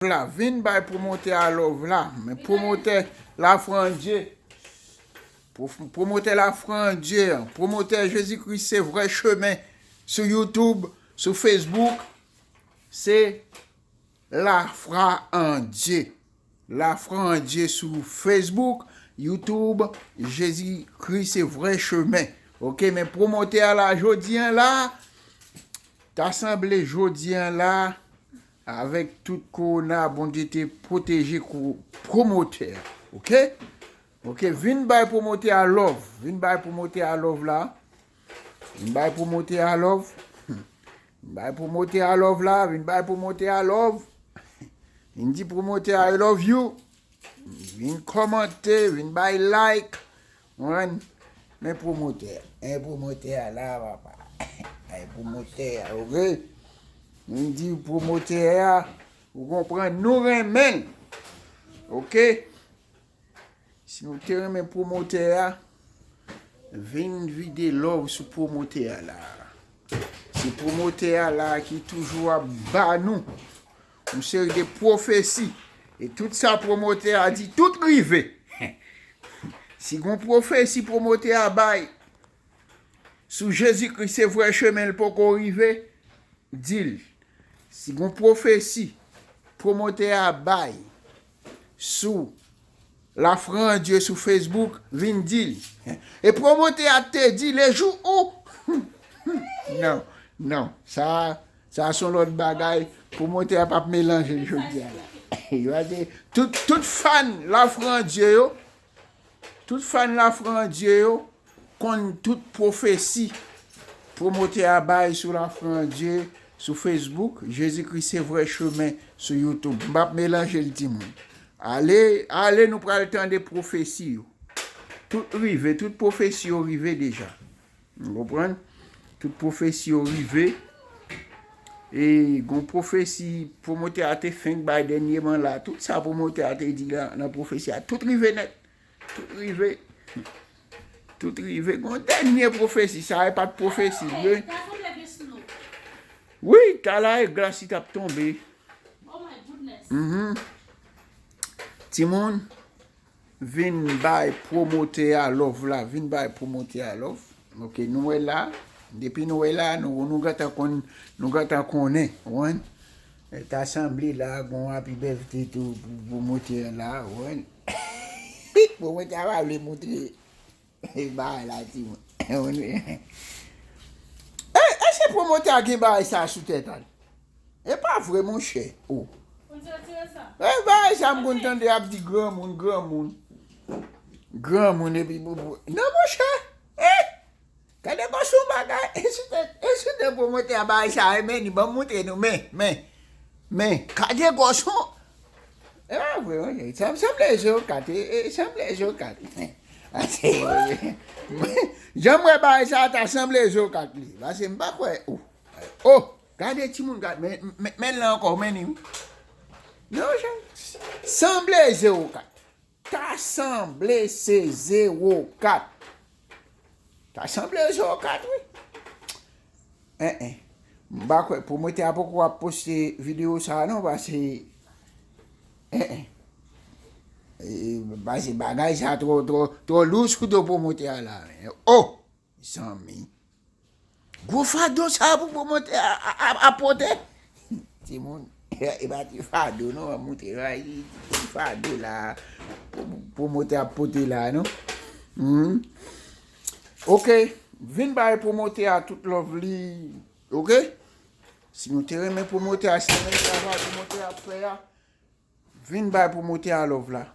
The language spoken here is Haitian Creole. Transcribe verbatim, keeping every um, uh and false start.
la, vin bay pwomotè a love la. Men pwomotè Lafrandye. Pwof- Pwomotè Lafrandye an. Pwomotè Jezikri se vrè chemen sou YouTube, sou Facebook. Se Lafwa an Dye. Lafwa an Dye sou Facebook, YouTube, Jezikri se vrè chemen. Oke, men pwomotè a la, jodi an la, ta sanble jodi an la, avèk tout kowona, Bondye te pwoteje ko- pwomotè a. Oke? Oke, vin bay pwomotè a love. Vin bay pwomotè a love la. Vin bay pwomotè a love. Vin bay pwomotè a love la. Vin bay pwomotè a love. Vin di pwomotè a I love you. Vin kòmante, vin bay like. Konprann? Men pwomotè. Men pwomotè a la, papa. Men pwomotè a, oke? Vin di pwomotè a, ou konprann, nou renmen l. Oke? Si nou te renmen pwomotè a, vin vide love sou pwomotè a la. Se pwomotè a la ki toujou ap ba nou yon seri de pwofesi. E tout sa pwomotè a di, tout rive. Si gon pwofesi pwomotè a bay sou Jezikri se vrè chemen, l poko rive, di l. Si gon pwofesi pwomotè a bay sou Lafrandye sou Facebook, vin di l. E pwomotè a te di, le jou ou non, non, sa, sa se yon lòt bagay. Pwomotè a p ap melanje l jodi a la. Yo a di, tout, tout fan Lafrandye yo, tout fan Lafrandye yo konn tout pwofesi pwomotè a bay sou Lafrandye sou Facebook, Jezikri se vrè chemen sou YouTube. M p ap melanje l, timoun. Ale, ale, nou pral tande pwofesi yo. Tout rive, tout pwofesi yo rive deja. Ou konprann? Tout pwofesi yo rive. E gon pwofesi pwomotè a te fenk bay dènyèman la. Tout sa pwomotè a te di la nan pwofesi a, tout rive nèt. Tout rive. Tout rive. Gon dènye pwofesi. Sa e pa t pwofesi vre. Wi, ta la e glas li t ap tonbe. Mhm. Timoun, vin bay pwomotè a love la. Vin bay pwomotè a love. Oke, nou wè la. Depi nou wè la, nou, nou gentan konn, nou gentan konnen, ou konprann? E ta sanble la, gon happy birthday tou pou pwomotè a la, ou konprann? Pwomotè a pa vle montre bagay la, timoun. E, èske pwomotè a gen bagay sa sou tèt a l? E pa vre, monchè. Oh. E bagay sa m konn tande y ap di granmoun, granmoun. Granmoun epi bobo. Non, monchè. E, gade kòm se yon bagay. E sou tèt, e sou tèt pwomotè a bagay sa, e men, li ban m montre nou, men, men, men, gade kòm se yon E pa vre, wi. Sa sanble zo kat, e, e sanble zo kat. Ase, jan m wè bagay sa ta sanble zo kat li. Pase m pa kwè. Oh, oh, gade timoun, gade, men, men, men l la ankò, men li, wi. Non, jan, sanble zewo kat. Ta sanble se zewo kat. Ta sanble zewo kat, wi. En, en. M pa kwè, pwomotè a poko ap poste videyo sa a non, pase, en, en. E, pase bagay sa twò, twò, twò lous pou do pwomotè a la. Oh! Zanmi. Gwo fado sa pou pwomotè a, a, a, a pote. Timoun, e pa ti fado non, m ap montre nou, a, ti fado la, pwo-, pwomotè ap pote la non. Hmm. Oke, vin bay pwomotè a tout love li. Oke? Si nou te renmen pwomotè a, si nou renmen travay pwomotè a ap fè a, vin bay pwomotè a love la.